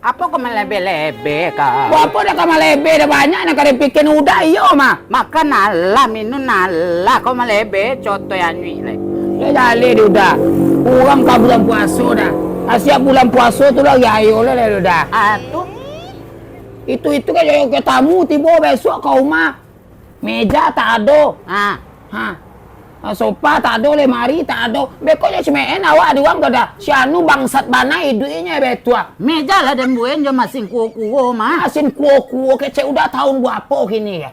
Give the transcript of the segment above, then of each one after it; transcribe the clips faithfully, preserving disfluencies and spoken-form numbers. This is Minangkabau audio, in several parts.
Apo kau malebe-lebe kau? Apo dah kau malebe, dah banyak nan ka dipikian udah iyo mah. Makan alah, minun alah, kau malebe, coto anyuik lai. Yo jaleh di udah. Urang ka bulan puaso dah. Ah, siap bulan puaso tu lah, ayo lah, lah, udah. Ah, tu. Itu, itu kan yo, yo tamu tibo besok ka rumah. Meja tak ado. Ah. Ha. Ah, sopa tak ado, lemari tak ado. Beko nyo si Meen awak di urang tu dah. Si anu bangsat bana iduiknyo betua. Meja lah den buek jo masin kuo-kuo mah. Masin kuo-kuo kecek udah tahun buapo kini yo?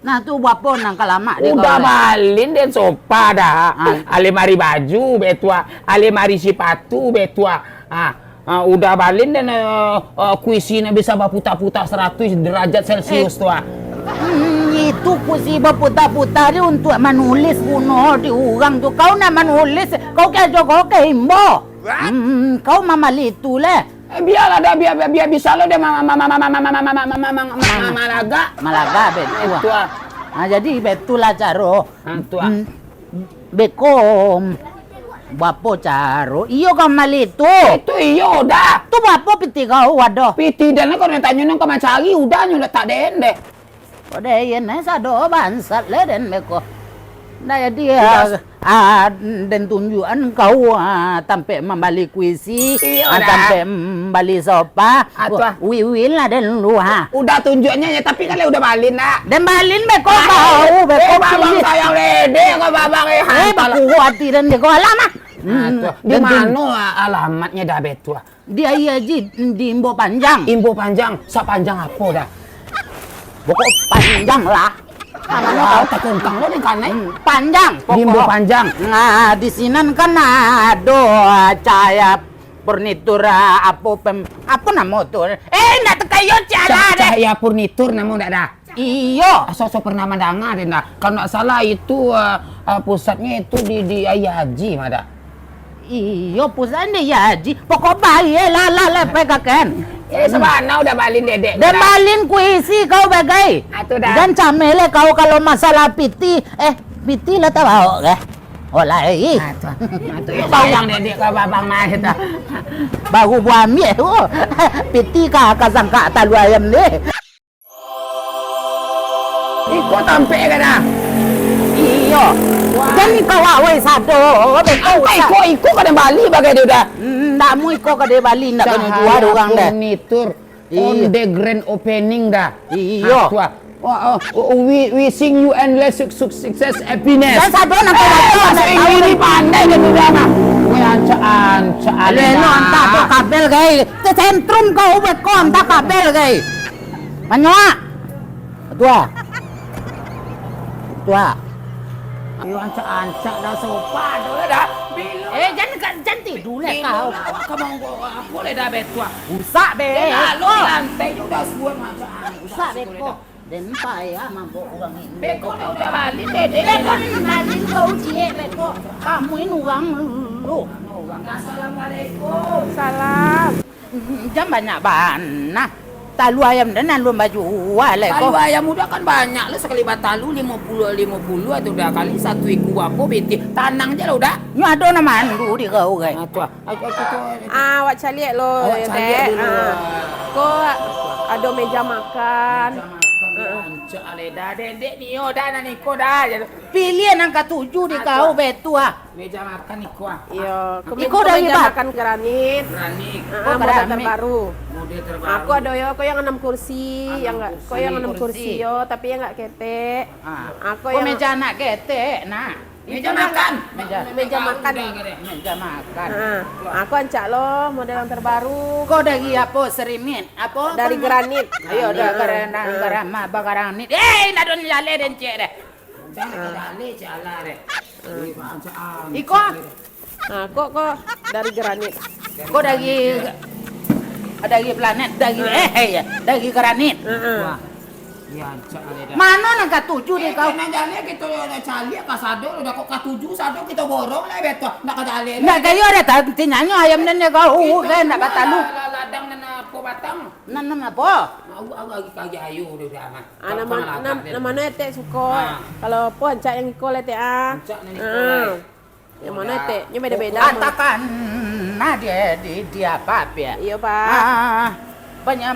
Nah, tu buapo nan ka lamak di kau lah. Udah balin den sopa dah. Ah. Alemari baju betua, alemari sipatu betua. Ah. Ah, udah balin den, eh, eh, kuisi nan bisa baputa-puta saratuih derajat Celcius tu, ah. Hmm, itu kuisi baputa-puta ni untuak manulis guno di urang tu. Kau nak manulis, kau ka jogo ka imbo. Hmm, kau mamali tu leh. Eh, bialah dah, bia, bia, bia bisa lo deh ma-, ma-, ma-, malagak. Malagak, betul. Betul, ah. Ah, jadi betul lah caro. Ah, tu, ah. Hmm. Beko, bapo caro? Iyo ka mali tu. Itu iyo dah. Tu bapo piti kau ado? Piti den lah kau nak tanyo nang ka mancari, udahnyo letak den deh. Ode iyen eh, sado bansat leh den beko. Nah, jadi, ah, ah, den tunjuakan kau, ah, tampek mambali kuisi, iyo ah, dah. Tampek mambali sopa. Ah, tu ah. Wiwin lah den lu, ha. Udah tunjuaknyo ya, tapi kan lah udah balin dah. Den balin beko kau, beko babang pilih. Sayang dede kau babang, eh, eh, hantar lah. Bakuruah ati den beko, alah mah. Ah, tu. Di mano alamatnyo dah betua? Di Aia Haji, di Imbo Panjang. Imbo Panjang, sapanjang apo dah? Pokok panjang lah. Wah, takungkang lo deh kanai. Hmm, panjang, di Imbo pokok. Panjang. Nah, di sinan kan ado, ah, Cahaya Furnitur, ah, apo pem-, apo namo tu? Eh, ndak takayo ciara deh. Cahaya Furnitur namo ndak dah? Iyo. Aso-aso pernah mandanga deh ndak. Kalau ndak salah itu, ah, ah, pusatnyo itu di, di Aia Haji mah dah. Iyo, pusatnyo di Aia Haji. Pokok bae lah, lah, lah, pegakan. Eh, sabana udah balin dedek. Den balin kuisi kau bagai. Ah, tu dah. Jan cameh leh kau kalau masalah piti. Eh, piti lah tabao kah? Oh, lai. Ah, tu. Ah, tu. Yo, sayang dedek kau babang mah itu. Baru buah ambiak tu. Piti ka, ka sangkak talua ayam deh. Iko tampek ka dah? Iyo. Wah. Jan kau awai sado, beko. Angka usah. Iko, iko ka den bali bagai dia dah. Hmm, ndak mu iko ka den bali, ndak kena jual urang dah. Cahaya Furnitur. Iyo. On the grand opening dah. Iyo. Ah, tu ah. Wah, oh, oh, oh, we, wishing you endless suc-, suc-, success, happiness. Dan sado nang kau baca, eh, ndak tahu ini pandai dia tu dah mah. Weh, ancak-ancak. Lelo, antah tu kabel gai. Ke sentrum kau beko, antah kabel gai. Manyoak. Tua. Tua. Ayo ancak-ancak dah sopan tu dah. Bilo. Eh, jan, jan tidur lah kau. Bilo lah, awak ka monggo aku lah dah betua. Usak be. Eh, lalu di lantai tu dah suan ancak-ancak. Usak beko. Den payah mambok urang ini. Beko dah udah balik deh, deh. Beko ni balik kau ciek beko. Kamu ini urang lu. Assalamualaikum. Salam. Jan banyak bana. Talu ayam den alun bajual, eh, ko. Talu ayam udah kan banyak lo, sakali batalu limo puluah, limo puluah tu udah kali satu ikua apo, bete. Tanang je lah udah. Nyo ado nan mandu di kau, gai. Ah, tu ah. Aku, aku tu. Ah, awak caliak lo, awak caliak dulu. Ah. Ko ado meja makan. Meja makan, rancak alai dah, dek, dek nio dah, nan iko dah. Pilih nan katuju di kau, betu ah. Meja makan iko ah. Iyo, iko dari meja makan granit. Granit. Ah, model terbaru. Model terbaru. Aku ado yo, ko yang anam kursi, yang enggak, ko yang anam kursi yo, tapi yang enggak ketek. Ah. Aku yang meja nak ketek, nak. Meja makan. Meja. Meja makan. Meja makan. Ha. Aku ancak lo model yang terbaru. Ko dari apo, serimit? Apo? Dari granit. Ayo, dari granit, granit. Eh, indak don jaleh den cek deh. Iko? Ha, kok, kok dari granit. Kok dari, dari planet, dari, eh, eh, ya, dari granit. Heeh. Wah. Mano nan katuju deh kau? Nan jaleh kito caliak ka sado, udah kok katuju sado kito borong lah beto. Ndak ka jaleh. Ndak kayo deh, tinyanyo ayam den deh kau, kan ndak batalu. Ladang nan apo batang? Nan, nan apo? Mau, mau lagi kagi ayo udah, udah aman. Ah, nama, nama etek suko. Kalau apo ancak yang iko lah etek ah. Ancak nan iko lah. Yang mano, Tek? Nyo beda-beda. Katakan, nah, dia di, di apa, Piak? Iyo, Pak. Ah, banyak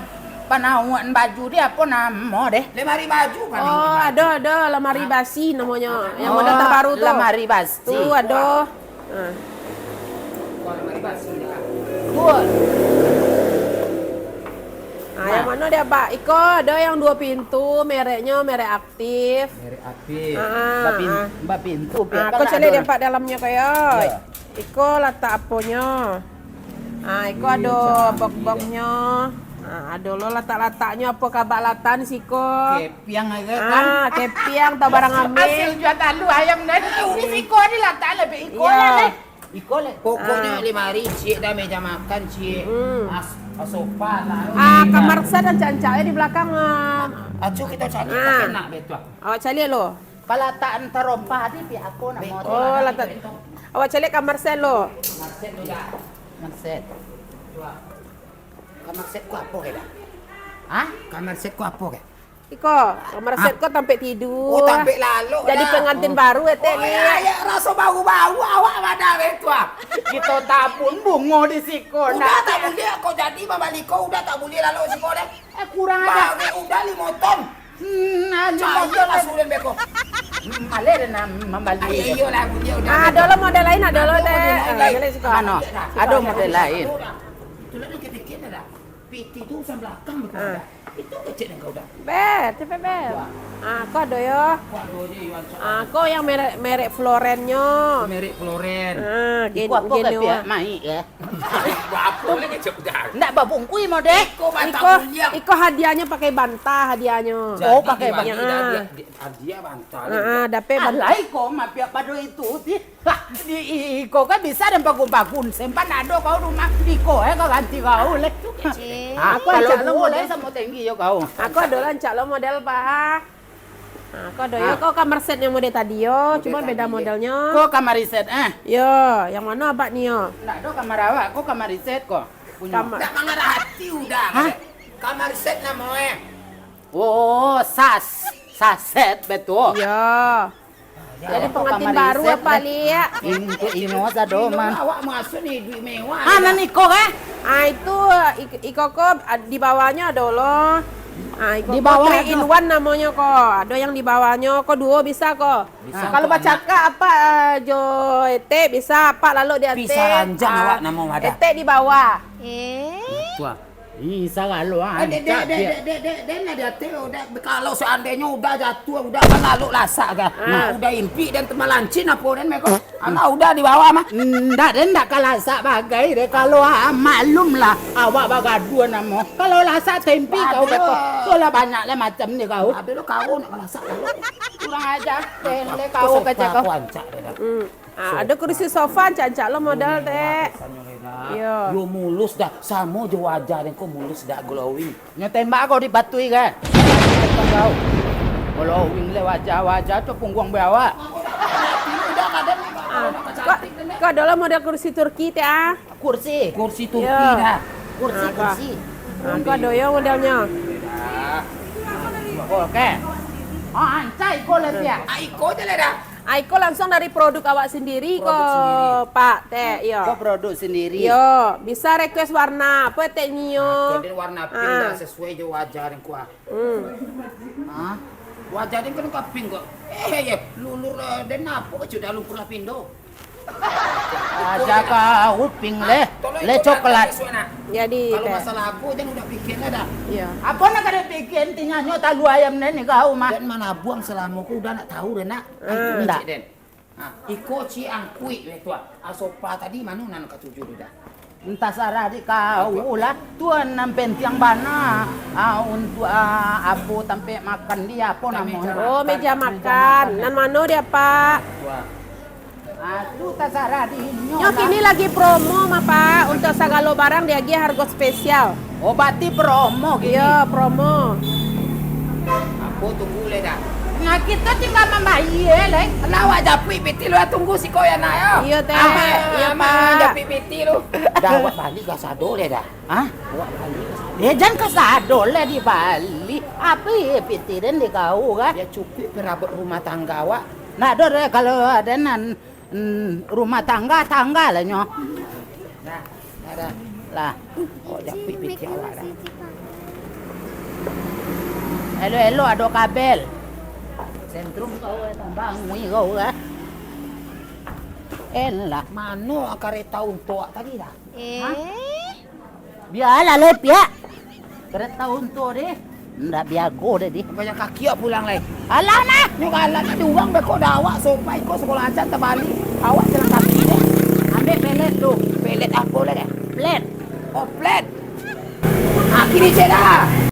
panauan baju dia, apo namo deh? Lemari baju kan? Oh, ado, ado, lemari basi namonyo. Yang model terbaru tu. Lemari basi. Tu ado. Ah. Wah, lemari basi ni, Kak. Good. Ah, yang mano dia, Pak? Iko ado yang duo pintu, mereknyo merek Aktif. Merek Aktif. Ah, bapin-, ah. Bapintu, Piak. Ah, kau caliak dia, Pak, dalamnyo, kau, yo. Yo. Iko latak aponyo? Ah, iko ado box-boxnyo. Ah, ado lo latak-lataknyo, apo kabak latan siko? Kepiang aja kan? Ah, kepiang atau barang ameh. Hasil jua talu ayam nan. Eh, udah siko ni latak lebih iko lah, leh. Iko leh. Pokoknyo lemari ciek dah, meja makan ciek. As-, sofa lah. Ah, kamar set rancak-rancak di belakang, ah. Acu kita cari pakai nak betul. Awak caliak lo. Kalau tak antaro padi, Piak, ako nak. Oh, latak. Awak caliak kamar set lo. Kamar set tu dah. Kamar set. Kamar set ko apo ke dah? Hah? Kamar set ko apo ke? Iko, kamar set ko tampek tidur. Oh, tampek lalok dah. Jadi pengantin baru, Etek, ni. Oh, iyo, iyo, raso bau-bau awak badan itu, ah. Kito tabun bungo di siko. Udah tak buliah kau jadi mambali ko, udah tak buliah lalok siko dah. Eh, kurang aja. Bau, udah limo ton. Hmm, ah, limo ton lah. Sudah beko. Hmm, maleh dah nak mambali. Ayo, iyolah, buliah udah. Ah, ado lo model lain, ado lo, Tek. Model lain. Ah, siko. Mano? Ado model lain. Itulah dia ketekek dah. Piti tu urusan belakang betul dah. Itu kecek dengan kau dah. Ber, cepet ber. Ah, ko ado yo. Ko ado je, yo, ansok. Ah, ko yang merek, merek Floren-nyo. Merek Floren. Ah, gen-, Iko apo gen-, ke, Piak? Maik, ya? Apo lagi kecek dah? Ndak babungkui model. Iko, iko hadiahnyo pakai banta hadiahnyo. Oh, pakai banta. Jadi dibagi dah, dia, dia, hadiah banta. Ah, ah, dapek banta. Alai ko mah, Piak, pado itu ti. Hah, di iko kan bisa den pagun-pagun, sempan ado kau rumah iko, eh, kau ganti kau leh. Aku kalau rancak lo duo model leh samo tinggi yo kau. Aku ado rancak lo model, Pak. Nah, kau ado yo, kau kamar set yang model tadi yo, cuma beda modelnyo. Kau kamar set, eh? Yo, yang mano abak ni yo? Ndak ado kamar awak, kau kamar set kau. Punyo. Kamar. Ndak mangarati udah. Hah? Kamar set namo, eh. Oh, sas, saset betul. Yo. Jadi pengantin baru apa, Liak? Inyo sado, man. Awak masuk ni duit mewah. Ah, nan iko kah? Ah, itu ik-, iko ko, ah, di bawahnyo ado lo. Ah, iko ko three in one namonyo ko. Ado yang di bawahnyo, ko duo bisa ko. Kalau bacakak apak, ah, jo etek bisa, apak lalok di ateh. Bisa ranjang awak namo madah. Etek di bawah. Eh. Ih, sagalo, ah, dek, dek, dek, dek, dek, den lah di ateh, udah, kalau seandainyo udah jatuah, udah kan lalok lasak kan. Nah, udah impik den temalancin apo den meko. Alah, udah di bawah mah. Ndak, den ndak ka lasak bagai deh. Kalau, ah, maklum lah, awak bagaduah namo. Kalau lasak taimpik kau betul. Tu lah banyak lah macam ni kau. Abis tu kau nak ka lasak lalok. Kurang ajar. Deh, kau kecek kau. Aku ancak deh dah. Ah, ado kursi sofa, rancak lo model, Tek. Yo. Yo mulus dah, samo jo wajah den ko mulus dah, glowing. Nyo tembak kau dipatui kan? Kau glowing le wajah-wajah tu pungguang biawak. Ah, kau, kau ado lo model kursi Turki, Tek, ah? Kursi. Kursi Turki dah. Kursi, kursi. Ah, kau ado yo modelnyo. Oke. Ah, ancai ko le, Piak. Ah, iko je le dah. Ah, iko langsung dari produk awak sendiri ko, Pak, Tek, yo. Ko produk sendiri. Yo, bisa request warna apo, Tek, nio? Ah, jadi warna pink lah, sesuai jo wajah den ko, ah. Hmm. Hah? Wajah den kan ka pink kok. Eh, ye, lulur, eh, den apo kecek dah lungkur lah pindo. Aja kau pink leh, leh coklat. Jadi, kalau masalah aku, den udah pikir lah dah. Iyo. Apo nak kada pikir, tinganyo talu ayam den ni kau mah. Den manabuang salamo ko udah nak tahu dah nak. Ah, itu kecek den. Ah, iko ciek angkuik weh tu, ah. Ah, sofa tadi mano nan katuju tu dah? Tasarah di kau lah. Tu nan pentiang bana, ah, untuk, ah, apo tampek makan di apo namonyo? Oh, meja makan. Nan mano dia, Pak? Wah. Ah, tu tasarah di inyo lah. Nyo kini lagi promo mah, Pak. Untuk sagalo barang diagiah hargo spesial. Oh, berarti promo kini? Iyo, promo. Apo tunggu le dah? Nah, kito tinggal mambayia le. Lah, awak japuik piti lu, tunggu siko yo, nak, yo. Iyo, Tek. Iyo, Pak. Japuik piti lu. Dah, awak bali kasado le dah. Hah? Awak bali kasado. Eh, jan kasado le dibali. Apo iyo piti den di kau, kan? Yo cukuik perabot rumah tangga awak. Ndak ado deh, kalau ado nan Hmm, rumah tangga, tangga lah nyo. Nah, ada. Lah. Oh, japuik pitih awak dah. Elok-elok ado kabel. Sentrum kau, eh, tambah angui kau, eh. En lah. Mano kareta untuak tadi dah? Eh? Bialah lai, Piak. Kareta untuak deh. Ndak biago deh, deh. Banyak kaki awak pulang lai. Alah nah. Nyo galak di urang beko dah awak sopai ko sekolah aja tabali. Awak jalan kaki deh. Ambek pelet tu. Pelet apo lai deh? Plet. Oh, plet. Aki dicek dah.